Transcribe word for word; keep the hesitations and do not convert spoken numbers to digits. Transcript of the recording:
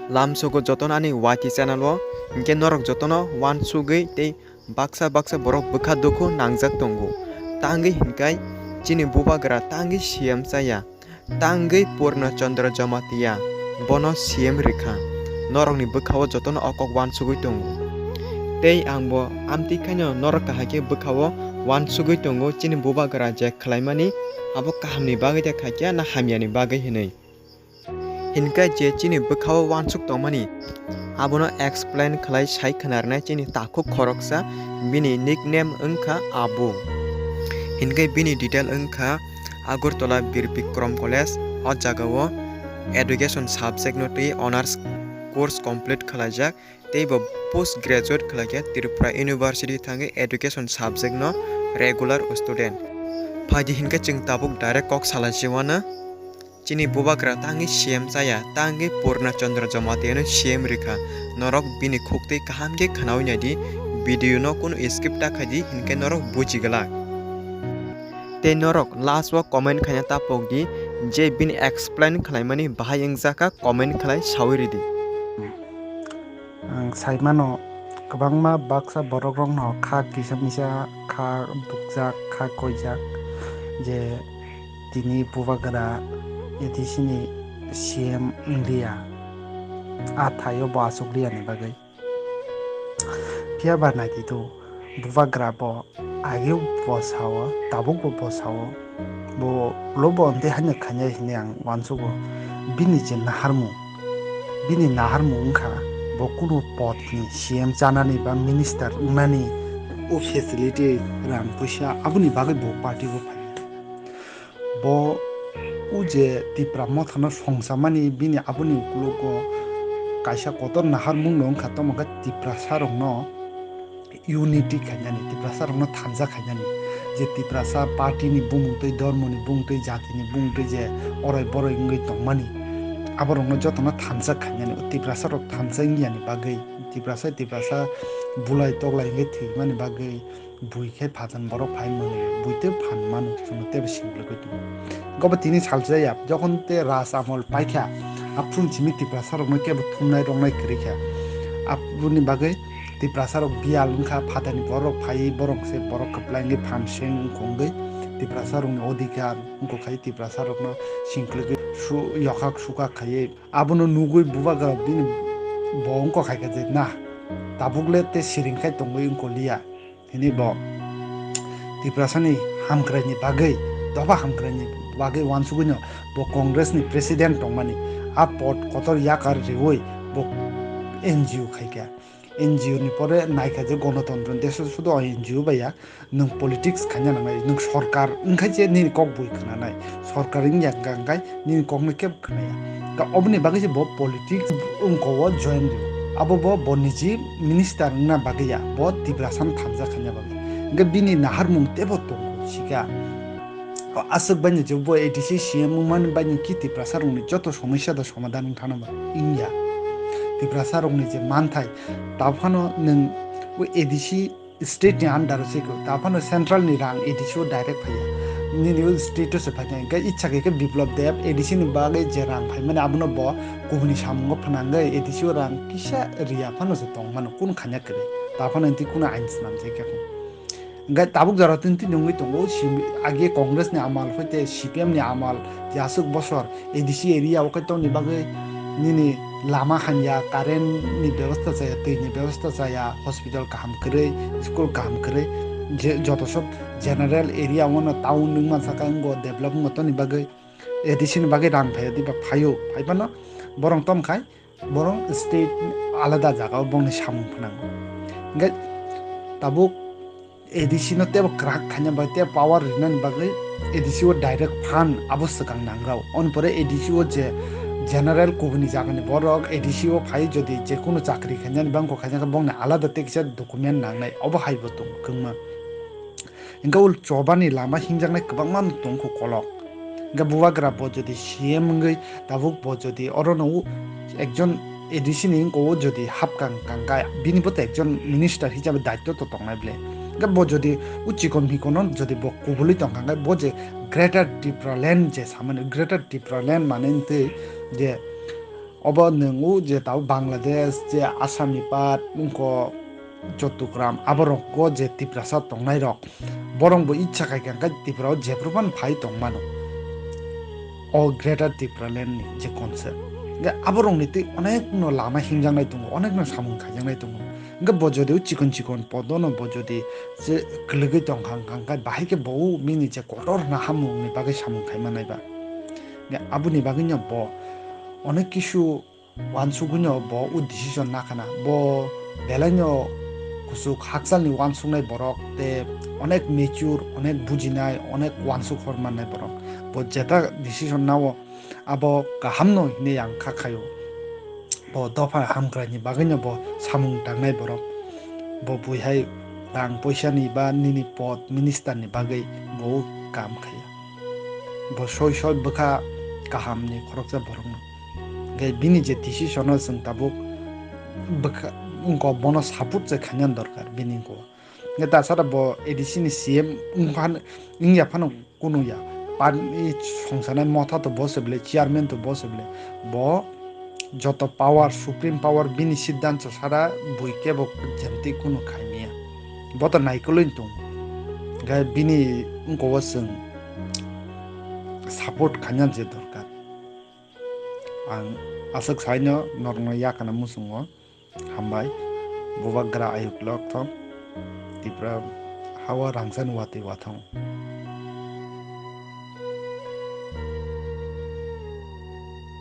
Lamsogo jotono ani Y T channel o, hinkhe norok jotono uansugwi tei baksa baksa borok bwkha dukhu nangjak tongo. Tangwi hinkhai chini bubagra tangwi C M chaya, tangwi Purna Chandra Jamatia bono C M rikha. Norokni bwkhao jotono o kok uansugwi tongo. Tei angbo amtwi khaino norok kahai khe bwkhao uansugwi tongo chini bubagra je khlaimani abo kahamni bagwi de khaikya na hamyani bagwi hinwi. Hinkhe je chini bwkhao uansuk tongmani, abono explain khlai sai khwnarnai chini takhuk khoroksa, bini nickname wngkha Abu. Hinkhe bini detail wngkha Agartala Bir Bikram College, o jagao education subject no twi honours course complete khlaijak, tei bo post graduate khlaikha Tripura University thangwi education subject no regular student. Phaidi hinkhe chwng tabuk direct kok salai se uanw. Chini bubagra tangwi C M chaya, tangwi Purna Chandra Jamatia no C M rikha. Norok bini khuktwi kaham khe khwnawi naidi, video no kunu skip ta khaidi, hinkhe norok buji glak. Tei norok last o comment khaina ta pokdi, je bini explain khlaimani bahai wngjakha comment khlai sawi ridi. Ang saimano, kwbangma baksa borokrokno kha kisa misa, kha bukjak, kha koijak je tini bubagra A D C ni C M wnglia, a thaio bo achukliani bagwi. Phiya ba naidi tu, bubagra bo ageo bo sao, tabuk bo bo sao, bo ulo bo amtwi haino khainai hinwi ang uansugo. Bini je naharmung, bini naharmung wngkha bo kunu podni C M chanani ba minister wngnani, o facility, rang puisa, aboni bagwi bo party o phai. Bo o je Tipra Mothano songchamani bini aboni ukologo kaisa kotor naharmung no wngkha, tamo khe Tiprasa rokno unity khainani, Tiprasa rokno thansa khainani, je Tiprasa party ni bumung twi, dhormo ni bumung twi, jati ni bumung twi je orai borai wngwi tongmani, abo rokno jotono thansa khainani, o Tiprasa rok thansa wngya ni bagwi, Tiprasa, Tiprasa bulai toklai wngwi thwimani bagwi, bui khe phajan borok phai mwnwi bui tei phan mano, chwngno teibo singwlwgwi tongo. Gobo tini salsa ya, jokhon te Raj Amol paikha, aphuru simi Tiprasa rokno kebo thumnai roknai kwrwi kha. Aboni bagwi Tiprasa rok biyal wngkha, phatani borok phaiwi borok se borok kwplai wngwi phan seng wngkha wngwi Tiprasa rokni odhikar wngkha khai Tiprasa rokno singwlwgwi su-, yokhak sukak khaiwi abono nugwi bubagra bini bo wngkha khai kha je na tabuk le te siring khai tongwi wngkha liya. Hini bo Tiprasani hamkraini bagwi, doba hamkraini bagwi uansugwino bo Congressni president tongmani, a pod kotor yakar riwi bo N G O khaikha. N G O ni pore naikha je gonotontro deso sudo N G O baiya, nwng politics khaina nangnai, nwng sorkar wngkhai je nini kok bui khwnanai, sorkar wngya hwnkha hwnkhe nini kokno kebo khwnaya. Ta oboni bagwi se bo politics wngko o join rio. Abo bo, bo niji minister wngna bagwi ya, bo Tiprasa no thansa khaina bagwi. Hwnkhe bini naharmung tebo tongo, sikha. O aswk baini je bo A D C C M wngmani baini ki Tiprasa rokni joto somosya da somadhan wngthana ba wngya. Tiprasa rokni je manthai, ta phano nwng o A D C state ni under o se ko, ta phano central ni rang A D C o direct phaiya. Nini o state o se phaikha, hwnkhe icha khe khe Biplab Deb A D C ni bagwi je rang phaimani abono bo kubuni samungo phnangwi A D C o rang kisa riya phano se tongmano, kunu khanya kwrwi. Ta phano tei kunu ain swnamjak khe. Hwnkhe tabuk jora tini tini wngwi tongo, si-, age Congress ni amal, hoite C P M ni amal, je aswk bosor, A D C area o khe tongni bagwi nini lama hamya, current ni bebosta chaya, twi ni bebosta chaya, hospital kaham kwrwi, school kaham kwrwi, je joto sob general area wngmano town wngma saka wngbo develop wngma tongni bagwi A D C ni bagwi rang phaio diba phaio, phaiphano borok tongkhai borok state alada jaga o bongni samung phnango. Hwnkhe tabuk A D C no tebo kwrak khaina bai tei power rinani bagwi A D C o direct fund abo swkang nangrao. Oni pore A D C o je general kubuni jagani borok A D C o phai jodi je kunu chakri khainani bangko khaina khe bongni alada tei kisa document nangnai, obo hai bo tong kwngma. Hwnkhe ul chobani lama himjaknai kwbangma tongkho kolok. Hwnkhe bubagra bo jodi C M wngwi tabuk bo jodi orono u-, ekjon A D C ni wngkha o jodi hapkang kangkha, bini bo to ekjon minister hisabe daitto to tongnai ble. Hwnkhe bo jodi o chikon mikono jodi bo kubulwi tongkha, hwnkhe bo je Greater Tipraland je samani, Greater Tipraland mane hwnkhe je Obo nwng o je tabo Bangladesh, je Assam ni part, wngkha Chottogram, aborok o je Tiprasa tongnai rok, borok bo icha khai khe Tripura o jephru phano phai tong mano. O Greater Tipraland ni je concept. Hwnkhe aborok ni twi onek no lama himjaknai tongo, onek no samung khaijaknai tongo. Hwnkhe bo jodi o chikon chikon podono bo jodi je kwlwgwi tongkha, hwnkhe bahai khe bo o bini je kotor hwnna hamung ni bagwi samung khaima nai ba. Hwnkhe aboni bagwi no bo onek kisu uansugwino bo o decision nakhana. Bo belaino kuchuk hakchalni uansuknai borok tei onek mature, onek bujinai, onek uansuk hor mannai borok. Bo jeta decision nao abo kahamno hinwi ang kha khaio. Bo dopha hamkraini bagwino bo samung tangnai borok. Bo buihai rang poisani ba nini pod minister ni bagwi bo kam khaiya. Bo soi soi bwkha kahamni khoroksa borokno. Hwnkhe bini je decision no chwng tabuk bwkha, wngkha bono support se khaina dorkar bini wngkha. Hwnkhe tasara bo A D C ni C M wngkha, wngya phano kunu ya. Party songsanai motha to bo se bwle, chairman to bo se bwle. Bo joto power, supreme power bini siddhanto sara bui kebo jemtwi kunu khaimya. Bo to naikolwi tong. Hwnkhe bini wngkha o chwng support khaina je dorkar. Ang aswk saino norokno yakana muchungo. Hambai. Bubagra ayuk lok thong. Tipra hawa rangsan watwi wathong.